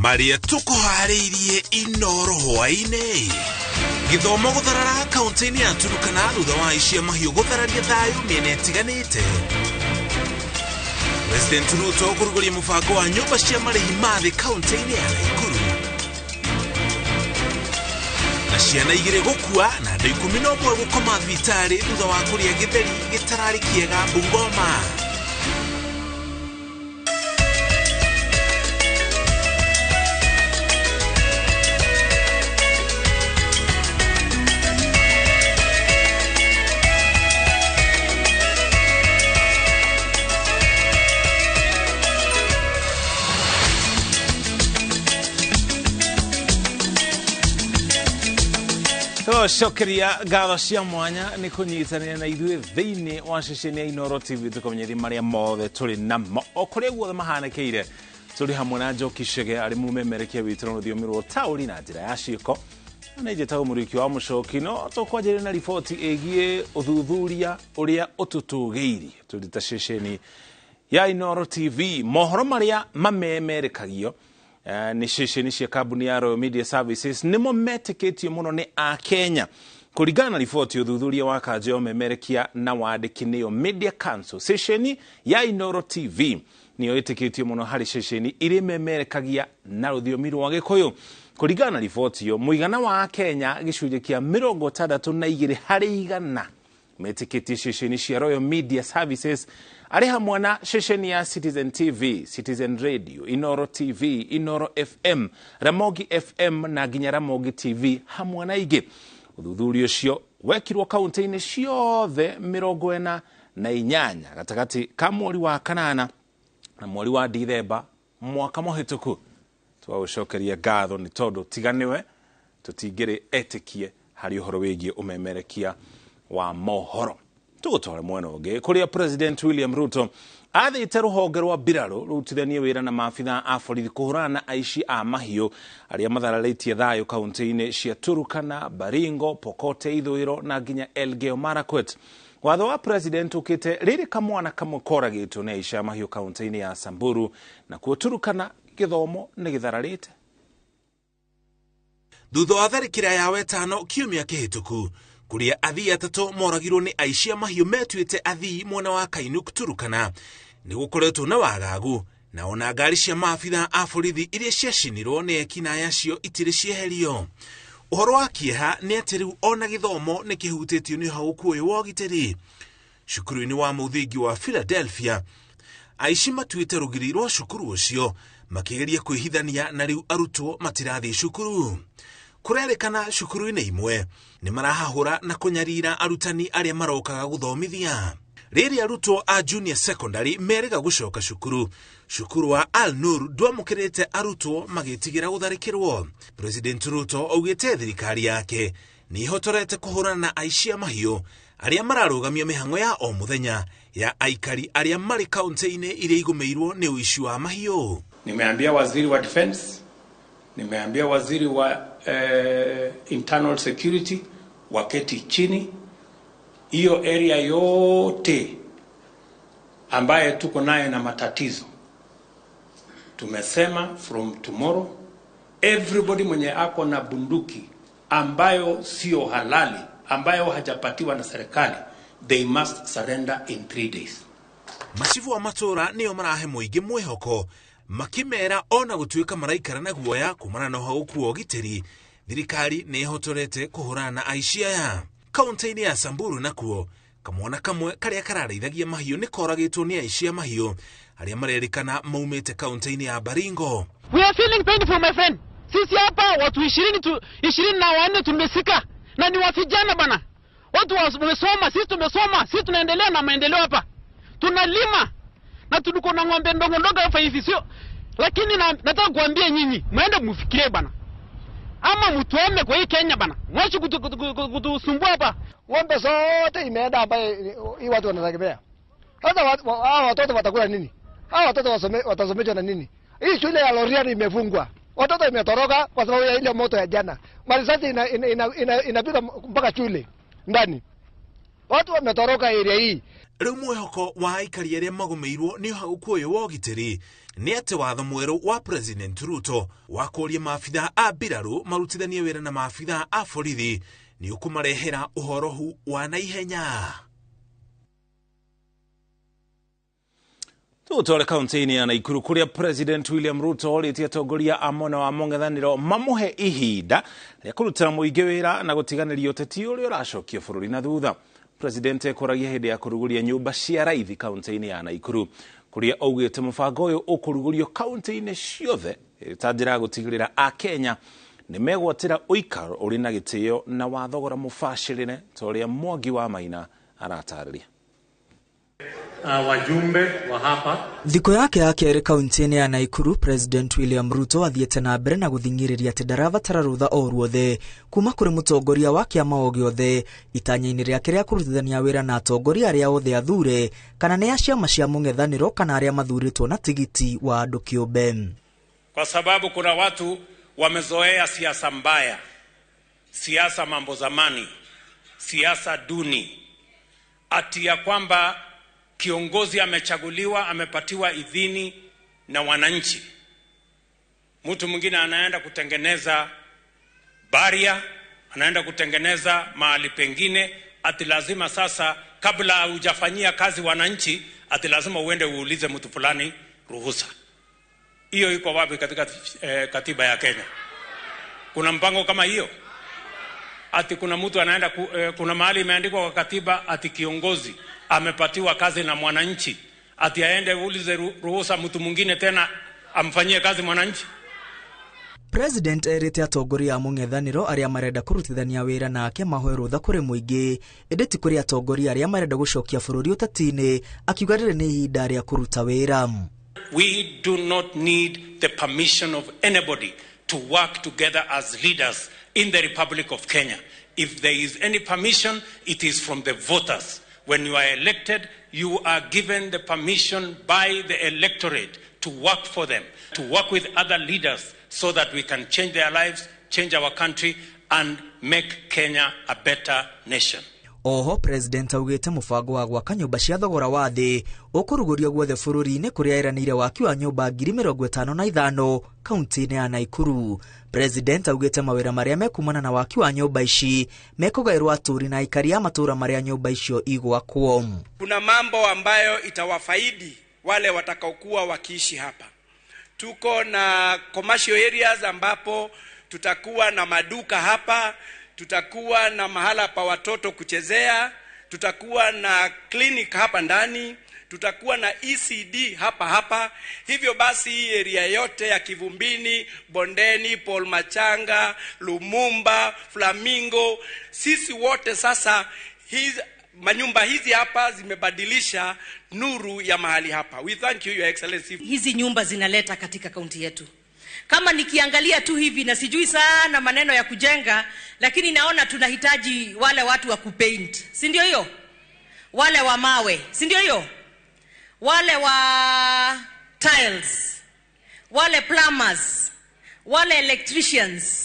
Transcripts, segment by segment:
Marĩa tũkũharĩirie Inoro hwaĩ-inĩ. Gĩthomo gũtharara kaunti-inĩ ya Turukana thutha wa aici a mahiũ gũthararia thayũ mĩena ĩtiganĩte. President Ruto kũrugũria mũbango wa nyũmba cia marĩhi ma thĩ kaunti-inĩ ya Nakuru. Na ciana igĩrĩ gũkua na andũ 11 gũkoma thibitarĩ thutha wa kũrĩa gĩtheri gĩtararĩ kĩega Bungoma. Cokeria ngatho cia mwanya nĩ kũnyitanĩra na ithuĩ thĩinĩ wa ceceni ya Inoro TV tũkamenyithia marĩa mothe tũrĩ namo o kũrĩa guothe mahanĩkĩire. Tũrĩ hamwe na Njoki Chege arĩ mũmemerekia witũ na rũthiomi rwa ũtaũri na njĩra ya ciĩko, na njĩtagwo Mũrĩki wa Mũcoki. No tũkwanjĩrĩria na riboti ĩgiĩ ũthuthuria ũrĩa ũtũtũgĩirie tũrĩ ta ceceni ya Inoro TV. Mohoro marĩa mamemerekagio nĩ ceceni cia kambuni ya Royal Media Services nĩmo metĩkĩtio mũno nĩ Akenya. Kũringana na riboti ũthuthuria wa kanjũ ya ũmemerekia na wandĩki nĩyo Media Council, ceceni ya Inoro TV nĩyo ĩtĩkĩtio mũno harĩ ceceni iria imemerekagia na rũthiomi rwa Gĩkũyũ. Kũringana na riboti ĩyo, mũigana wa Akenya gĩcunjĩ kĩa 62 harĩ igana metĩkĩtie ceceni cia Royal Media Services arĩ hamwe na ceceni ya Citizen TV, Citizen Radio, Inoro TV, Inoro FM, Ramogi FM na nginya Ramogi TV hamwe na ingĩ. Ũthuthuria ũcio wekirwo kaunti-inĩ ciothe 48 gatagatĩ ka mweri wa kanana na mweri wa Dithemba mwaka mũhĩtũku. Twagũcokeria ngatho nĩ tondũ tiga nĩwe tũtingĩrĩ etĩkie harĩ ũhoro wĩgiĩ ũmemerekia wa mohoro. Tũgũtwara mwena ũngĩ kũrĩa President William Ruto athĩte rũhonge rwa mbirarũ rũrutithanie wĩra na maabitha a borithi kũhũrana na aici a mahiũ arĩa mathararĩtie thayũ kaunti-inĩ cia Turukana, Baringo, Pokot ya Ithũĩro na nginya Elgeyo Marakwet. Watho wa President ũkĩte rĩrĩ kamwana kamwe koragĩtwo nĩ aici a mahiũ kaunti-inĩ ya Samburu, nakuo Turukana gĩthomo nĩ gĩthararĩte. Thutha wa tharĩkĩra ya wetano kiumia kĩhĩtũku kũrĩa athii atatũ moragirwo nĩ aici a mahiũ metuĩte athii mwena wa Kainuk Turukana, nĩ gũkoretwo na wagagu na ona ngari cia maabitha a borithi iria ciacinirwo nĩ ekinaĩ acio itirĩ cieherio. Ũhoro wa kĩeha nĩ atĩ rĩu ona gĩthomo nĩ kĩhutĩtio nĩ ũhagũku ũyũ wa ũgitĩri. Cukuru-inĩ wa mũthingi wa Philadelphia, aici matuĩte rũgiri rwa cukuru ũcio makĩgeria kwĩhithania na rĩu arutwo matirathiĩ cukuru. Kũrerĩkana cukuru-inĩ imwe nĩ marahahũra na kũnyarira arutani arĩa marokaga gũthomithia. Rĩrĩa arutwo a junior secondary merĩga gũcoka cukuru, cukuru wa Al Nur ndwamũkĩrĩte arutwo magĩtigĩra gũtharĩkĩrwo. President Ruto augĩte thirikari yake nĩ ĩhotorete kũhũrana na aici a mahiũ arĩa mararũgamia mĩhang'o ya o mũthenya ya aikari arĩa marĩ kaunti-inĩ iria igũmĩirwo nĩ ũici wa mahiũ. Nimeambia waziri wa defense, nimeambia waziri wa internal security waketi chini, hiyo area yote ambaye tuko nayo na matatizo. Tumesema from tomorrow everybody mwenye ako na bunduki ambayo sio halali, ambayo hajapatiwa na serikali, they must surrender in 3 days. Macibu wa matũra nĩo marahe mũingĩ mwĩhoko makĩmera ona gũtuĩka maraikara na guoya kumana na ũhagũku wa ũgitĩri, thirikari nĩ ĩhotorete kũhũrana na aici aya. Kaunti-inĩ ya Samburu nakuo kamwana kamwe karĩa kararĩithagia mahiũ nĩ koragĩtwo nĩ aici a mahiũ arĩa marerĩkana maumĩte kaunti-inĩ ya Baringo. We are feeling painful, my friend. Sisi hapa watu 24 tumesika na ni wavijana bana. Watu wamesoma, sisi tumesoma, sisi tunaendelea na maendeleo hapa. Tunalima na tuko na ng'ombe ndogo ndogo hapa hivi, sio? Lakini nataka kuambia nyinyi, muende mfikirie bana. Ama mtuame kwa hii Kenya bana. Mwache kutusumbua hapa. Ng'ombe zote imeenda ambaye hii watu wanategemea. Sasa hawa watoto watakula nini? Hawa watoto watasomeshwa na nini? Hii shule ya Lorian imefungwa. Watoto imetoroka kwa sababu ya ile moto ya jana. Marisasi inapiga mpaka shule ndani. Watu wametoroka area hii. Rĩu mwĩhoko wa aikari arĩa magũmĩirwo nĩ ũhagũku ũyũ wa ũgitĩri nĩ atĩ watho mwerũ wa President Ruto wa kũũria maabitha a mbirarũ marutithanie wĩra na maabitha a borithi nĩ ũkũmarehera ũhorohu wa naihenya. Tũtware kaunti-inĩ ya Naikuru kũrĩa President William Ruto orĩtie atongoria a mwena wa mũng'ethanĩro mamũhe ihinda rĩa kũrutĩra mũingĩ wĩra na gũtiganĩria ũteti ũrĩa ũracokia bũrũri na thutha. President ekũragia hĩndĩ ya kũrugũria nyũmba cia raithi kaunti-inĩ ya Naikuru kũrĩa augĩte mũbango ũyũ ũkũrugũrio kaunti-inĩ ciothe ta njĩra ya gũtigĩrĩra Akenya nĩ megwatĩra ũikaro ũrĩ na gĩtĩo na wa thogora mũbacĩrĩre ta ũrĩa Mwangi wa Maina aratarĩria. Wajumbe wa hapa. Thikũ yake ya kerĩ kaunti-inĩ ya Naikuru, President William Ruto athiĩte na mbere na gũthing'ĩrĩria atĩ ndarabatara rũtha o ruothe kuma kũrĩ mũtongoria wa kĩama o gĩothe itanya-inĩ rĩake rĩa kũrutithania wĩra na atongoria arĩa othe athure kana nĩ a ciama cia mũng'ethanĩro kana arĩa mathurĩtwo na tigiti wa andũ kĩũmbe. Kwa sababu kuna watu wamezoea siasa mbaya, siasa mambo zamani, siasa duni, ati ya kwamba kiongozi amechaguliwa, amepatiwa idhini na wananchi. Mtu mwingine anaenda kutengeneza baria, anaenda kutengeneza mahali pengine, ati lazima sasa kabla hujafanyia kazi wananchi, ati lazima uende uulize mtu fulani ruhusa. Hiyo iko wapi katika katiba ya Kenya? Kuna mpango kama hiyo? Ati kuna mtu anaenda kuna mahali imeandikwa kwa katiba ati kiongozi amepatiwa kazi na mwananchi, ati aende uulize ruhusa mtu mwingine tena amfanyie kazi mwananchi? President erĩte atongoria a mũng'ethanĩro arĩa marenda kũrutithania wĩra nake mahoe rũtha kũrĩ mũingĩ, ĩndĩ ti kũrĩ atongoria arĩa marenda gũcokia bũrũri ũteti-inĩ, akiuga rĩrĩ nĩ ihinda rĩa kũruta wĩra. We do not need the permission of anybody to work together as leaders in the Republic of Kenya. If there is any permission, it is from the voters. When you are elected, you are given the permission by the electorate to work for them, to work with other leaders so that we can change their lives, change our country, and make Kenya a better nation. Oho President augĩte mũbango wa gwaka nyũmba cia thogora wa thĩ ũkũrugũrio guothe bũrũri-inĩ kũrĩa eranĩire waki wa nyũmba 55,000 kaunti-inĩ ya Naikuru. President augĩte mawĩra marĩa mekumana na waki wa nyũmba ici mekũgaĩrwo atũũri na aikari a matũũra marĩa nyũmba icio igwakwo. Kuna mambo ambayo itawafaidi wale watakaokuwa wakiishi hapa. Tuko na commercial areas ambapo tutakuwa na maduka hapa, tutakuwa na mahala pa watoto kuchezea, tutakuwa na clinic hapa ndani, tutakuwa na ECD hapa hapa. Hivyo basi hii area yote ya Kivumbini, Bondeni, Paul Machanga, Lumumba, Flamingo, sisi wote sasa hizi manyumba hizi hapa zimebadilisha nuru ya mahali hapa. We thank you, Your Excellency. Hizi nyumba zinaleta katika kaunti yetu. Kama nikiangalia tu hivi na sijui sana maneno ya kujenga, lakini naona tunahitaji wale watu wa kupaint. Si ndio hiyo? Wale wa mawe, si ndio hiyo? Wale wa tiles, wale plumbers, wale electricians.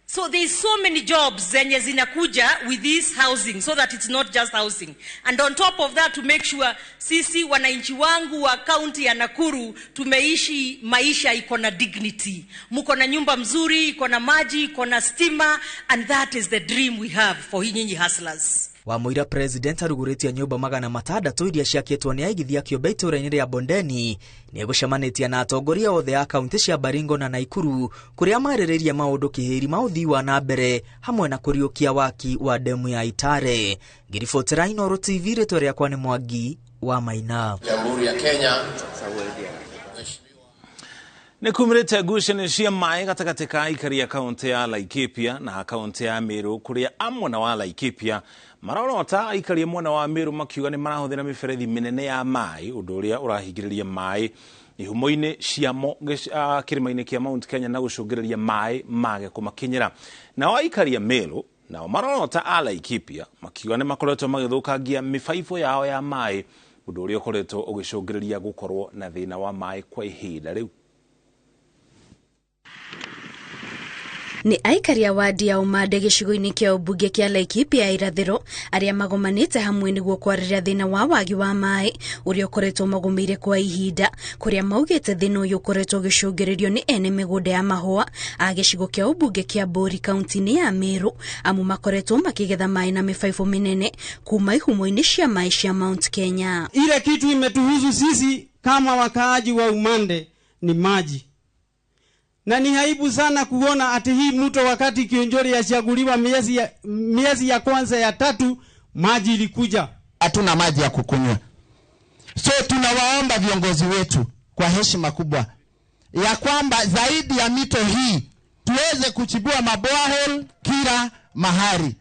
So there is so many jobs zenye zinakuja with this housing, so that it's not just housing. And on top of that, to make sure sisi wananchi wangu wa kaunti ya Nakuru tumeishi maisha iko na dignity. Muko na nyumba mzuri, iko na maji, iko na stima, and that is the dream we have for nyinyi hustlers. Wamũira President arugũrĩtie nyũmba 600 iria ciakĩtwo nĩ aigithia kĩũmbe itũũra-inĩ rĩa Bondeni. Nĩegũcemanĩtie na atongoria othe a kaunti cia Baringo na Naikuru kũrĩa marĩrĩirie maũndũ kĩhĩri ma ũthii wa na mbere hamwe na kũriũkia waki wa demu ya Itare. Ngĩribotera Inooro TV, rĩtwa rĩakwa nĩ Mwangi wa Maina. Jamhuri ya Kenya. Nĩ kumĩrĩte ngucanio cia maĩ gatagatĩ ka aikari a kaunti ya Laikipia na kaunti ya Meru kũrĩa a mwena wa Laikipia marorota aikari a mwena wa Meru makiuga nĩ marahũthĩra mĩberethi mĩnene ya maĩ, ũndũ ũrĩa ũrahingĩrĩria maĩ ihumo-inĩ ciamo kĩrĩma-inĩ kĩa Mount Kenya na gũcũngĩrĩria maĩ mage kũmakinyĩra. Nao aikari a Meru nao marorota a Laikipia makiuga nĩ makoretwo magĩthũkangia mĩbaibũ yao ya maĩ, ũndũ ũrĩa ũkoretwo ũgĩcũngĩrĩria gũkorwo na thĩna wa maĩ kwa ihinda rĩu. Nĩ aikari a wadi ya Umande gĩcigo-inĩ kĩa ũmbunge kĩa Laikipia ya irathĩro arĩa magomanĩte hamwe nĩguo kwarĩrĩria thĩna wa wagi wa maĩ ũrĩa ũkoretwo magũmĩire kwa ihinda, kũrĩa maugĩte thĩna ũyũ ũkoretwo ũgĩcũngĩrĩrio nĩ ene mĩgũnda ya mahũa a gĩcigo kĩa ũmbunge kĩa Mbũri kaunti-inĩ ya Meru, amu makoretwo makĩgetha maĩ na mĩbaibũ mĩnene kuma ihumo-inĩ cia maĩ cia Mount Kenya. Ile kitu imetuhusu sisi kama wakaaji wa Umande ni maji. Na ni aibu sana kuona ati hii mto wakati Kionjori yachaguliwa miezi ya kwanza ya tatu maji ilikuja. Hatuna maji ya kukunywa. So tunawaomba viongozi wetu kwa heshima kubwa ya kwamba zaidi ya mito hii tuweze kuchibua maborehole kila mahali.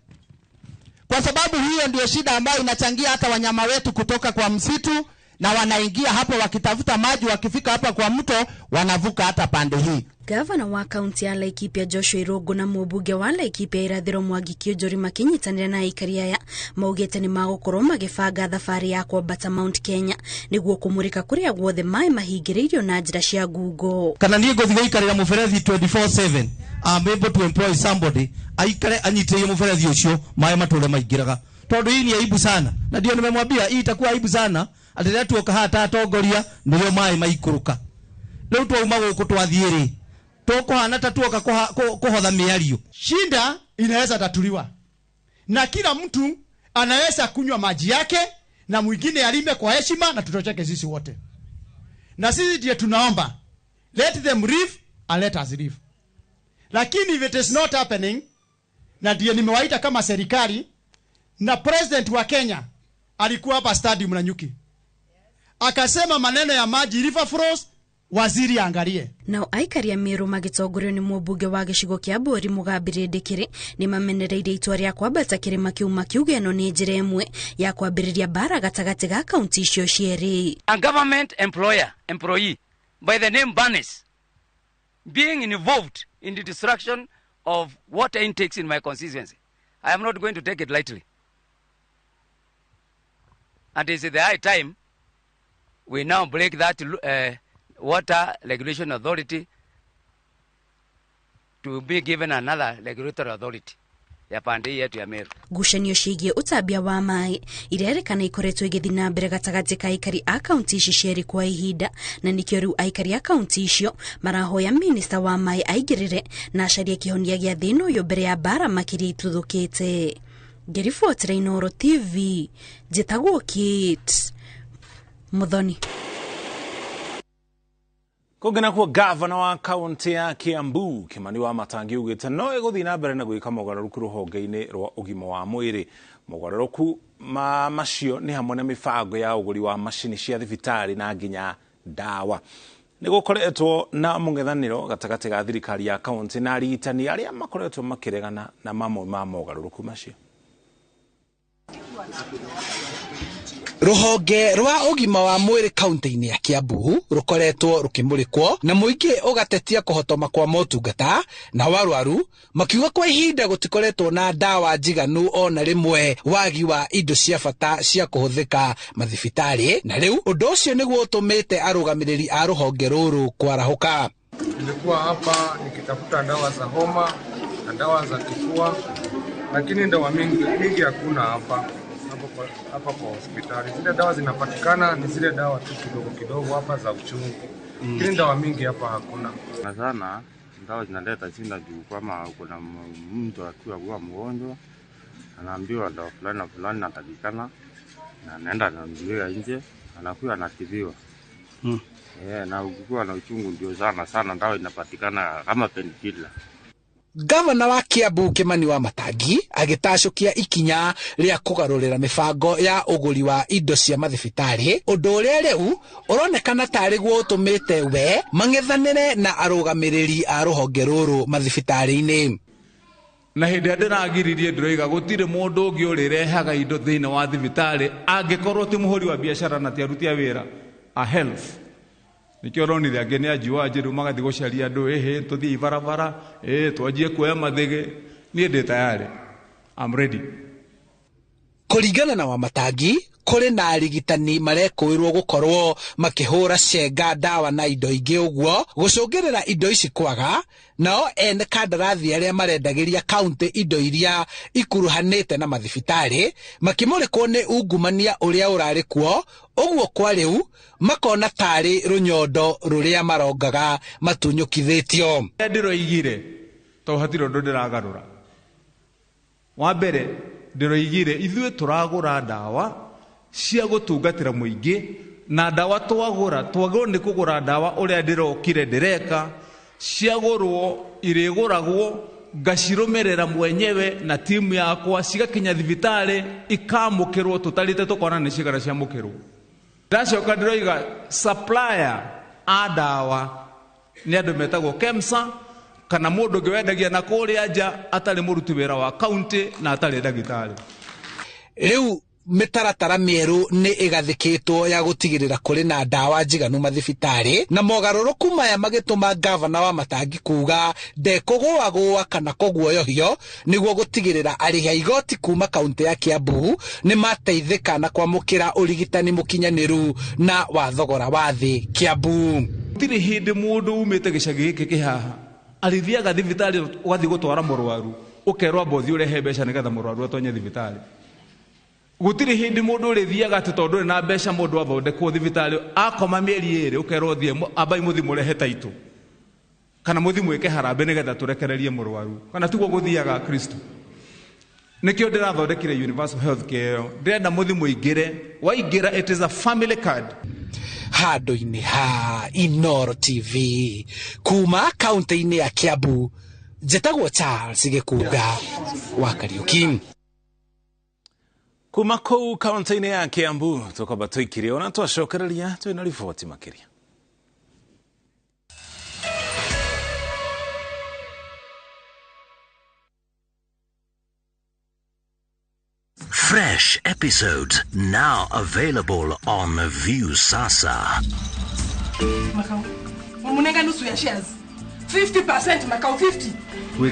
Kwa sababu hiyo ndio shida ambayo inachangia hata wanyama wetu kutoka kwa msitu na wanaingia hapo wakitafuta maji, wakifika hapa kwa mto wanavuka hata pande hii. Gavana wa kaunti ya Laikipia Joshua Irungu na mũmbunge wa Laikipia irathĩro Mwangi Kĩũnjũri makĩnyitanĩra na aikari aya maugĩte nĩ magũkorwo magĩbanga thabarĩ ya kwambata Mount Kenya nĩguo kũmũrĩka kũrĩa guothe maĩ mahingĩrĩirio na njĩra cia ngungo. Kana niĩ ngũthiĩ gũikarĩra mũberethi 24/7, I'm able to employ somebody aikare anyitĩrĩire mũberethi ũcio maĩ matũre maingĩraga, tondũ hii ni aibu sana, na ndio nimemwambia hii itakuwa aibu sana atĩ rĩrĩa tuoka haha ta atongoria nĩrĩo maĩ maikũrũka. Rĩu twauma gũkũ twathiĩ rĩ, tũkũhana ta tuoka kuhotha mĩario. Shinda inaweza tatuliwa na kila mtu anaweza kunywa maji yake na mwingine alime kwa heshima na tutocheke sisi wote. Na sisi ndiye tunaomba let them live and let us live. Lakini if it is not happening, na ndiye nimewaita kama serikali, na president wa Kenya alikuwa hapa stadium na nyuki akasema maneno ya maji river flows, waziri angalie. Nao aikari a Meru magĩtongorio nĩ mũmbunge wa gĩcigo kĩa Mbũri Mũgambi Rĩndĩkĩrĩ nĩ mamenereirie itua rĩa kwambata kĩrĩma kĩu makiuga ĩno nĩ njĩra ĩmwe ya kwambĩrĩria mbara gatagatĩ ga kaunti icio cierĩ. A government employee by the name Barnes being involved in the destruction of water intakes in my constituency, I am not going to take it lightly. And it's the high time we now break that Water Regulation Authority to be given another regulatory authority ya pande yetu ya Meru. Ngucanio ciĩgiĩ ũtambia wa maĩ irerĩkana ikoretwo igĩthiĩ na mbere gatagatĩ ka aikari a kaunti ici cierĩ kwa ihinda, na nĩkĩo rĩu aikari a kaunti icio marahoya minista wa maĩ aingĩrĩre na acarie kĩhonia gĩa thĩna ũyũ mbere ya mbara makĩria ituthũkĩte. Ngĩribotera Inooro TV, njĩtagwo Kate Muthoni. Kũngĩ nakuo, gavana wa kaunti ya Kiambu Kimani Wamatangi ugĩte no ĩgũthiĩ na mbere na gwĩka mogarũrũku rũhonge-inĩ rwa ũgima wa mwĩrĩ. Mogarũrũku macio nĩ hamwe na mĩbango ya ũgũri wa macini cia thibitarĩ na nginya ndawa. Nĩ gũkoretwo na mũng'ethanĩro gatagatĩ ga thirikari ya kaunti na arigitani arĩa makoretwo makĩregana na mamwe ma mogarũrũku macio. Ruhonge rwa ũgima wa mwĩrĩ kaunti-inĩ ya Kiambu rukoretwo rukĩmũrĩkwo na mũingĩ ũgatetia kũhotoma kwa motungata na warwaru makiuga kwa ihinda gũtikoretwo na ndawa njiganu ona rĩmwe, wagi wa indo cia bata cia kũhũthĩka mathibitarĩ, na rĩu ũndũ ũcio nĩguo ũtũmĩte arũgamĩrĩri a rũhonge rũrũ kwarahũka. Nilikuwa hapa nikitafuta dawa za homa na dawa za kifua, lakini dawa mingi hakuna hapa hapa kwa hospitali. Zile dawa zinapatikana ni zile dawa tu kidogo kidogo hapa za uchungu, lakini dawa mingi hapa hakuna. Na sana dawa zinaleta shida juu kama kuna mtu akiwa kwa mgonjwa anaambiwa dawa fulani na fulani inatakikana, na anaenda anaambiwa nje, anakuwa anatibiwa. Na ukikuwa na uchungu ndio sana sana dawa inapatikana kama painkiller. Gavana wa Kiambu Kimani Wamatangi agĩtacũkia ikinya rĩa kũgarũrĩra mĩbango ya ũgũri wa indo cia mathibitarĩ, ũndũ ũrĩa rĩu ũronekana tarĩ guo ũtũmĩte we mang'ethanĩre na arũgamĩrĩri a rũhonge rũrũ mathibitarĩ-inĩ. Na hĩndĩ ĩrĩa ndĩragiririe ndĩroiga gũtirĩ mũndũ ũngĩ ũrĩrehaga indo thĩinĩ wa thibitarĩ angĩkorwo ti mũhũri wa biacara na ti aruti a wĩra a health. Nikio ronire angĩ nĩ anjiwa njĩru magathiĩ gũcaria andũ, ĩhĩ tũthiĩ ibarabara, ĩĩ twanjie kuoya mathĩgĩ. Niĩ ndĩ tayari, I'm ready. Kũringana na Wamatangi, Kũrĩ na arigitani marekũĩrwo gũkorwo makĩhũra cenga ndawa na indo ingĩ, ũguo gũcũngĩrĩra indo ici kwaga. Nao ene kandarathi arĩa marendagĩria kaunti indo iria ikuruhanĩte na mathibitarĩ makĩmũrĩkwo nĩ ungumania ũrĩa ũrarĩ kuo, ũguo kwa rĩu makona tarĩ rũnyondo rũrĩa marongaga matunyũkithĩtio. Ndĩroigire to hatirĩ ũndũ ndĩragarũra. Wa mbere ndĩroigire ithuĩ tũragũra ndawa cia gũtungatĩra mũingĩ, na ndawa twagũra twagĩrĩirwo nĩ kũgũra ndawa ũrĩa ndĩrokire ndĩreka, ciagũrwo irĩgũragwo ngacirũmĩrĩra mwenyewe na timu yakwa, cigakinya thibitarĩ ikamũkĩrwo tũtarĩte tũkona nĩ cigana ciamũkĩrwo. Ndacoka ndĩroiga supplier a ndawa nĩ andũ metagwo KEMSA kana mũndũ ũngĩ wendagia na kũrĩa nja atarĩ mũruti wĩra wa kaunti na atarĩ ndagĩtarĩ. Rĩu mĩtaratara mĩerũ nĩ ĩgathĩkĩtwo ya gũtigĩrĩra kũrĩ na ndawa njiganu mathibitarĩ, na mogarũrũku maya magĩtũma gavana wa Matangi kuga ndekũgũagũa kana kũguoyohio nĩguo gũtigĩrĩra arĩhi a igoti kuma kaunti ya Kiambu nĩ mateithĩka na kwamũkĩra ũrigitani mũkinyanĩru na wa thogora wa thĩ Kiambu. Gũtirĩ hĩndĩ mũndũ umĩte gĩcagi gĩkĩ kĩhaha arĩthiaga thibitarĩ ũgathiĩ gũtwara mũrwaru ũkerwo amba ũthiĩ ũrehe mbeca nĩgetha mũrwaru atonye thibitarĩ. Gũtirĩ hĩndĩ mũndũ ũrĩthiaga atĩ tondũ ndũrĩ na mbeca mũndũ athondekwo thibitarĩ akoma mĩeri 2 ũkerwo thiĩ ambai mũthiĩ mũrehe taitũ kana mũthiĩ mwĩke harambĩ nĩgetha tũrekererie mũrwaru, kana tiguo gũthiaga Kristo. Nĩkĩo ndĩrathondekire universal health care ĩyo, ndĩrenda mũthiĩ mũingĩre, waingĩra it is a family card. Handũ-inĩ ha Inooro TV kuma kaunti-inĩ ya Kiambu, njĩtagwo Charles Gĩkunga wa Kariuki. Kuma kũu kaunti-inĩ ya Kiambu tũkwamba tũikire ona twacokereria twĩna riboti makĩria. Fresh episodes now available on Viusasa. Makau, wamunenga nusu ya shares. 50% Makau, 50.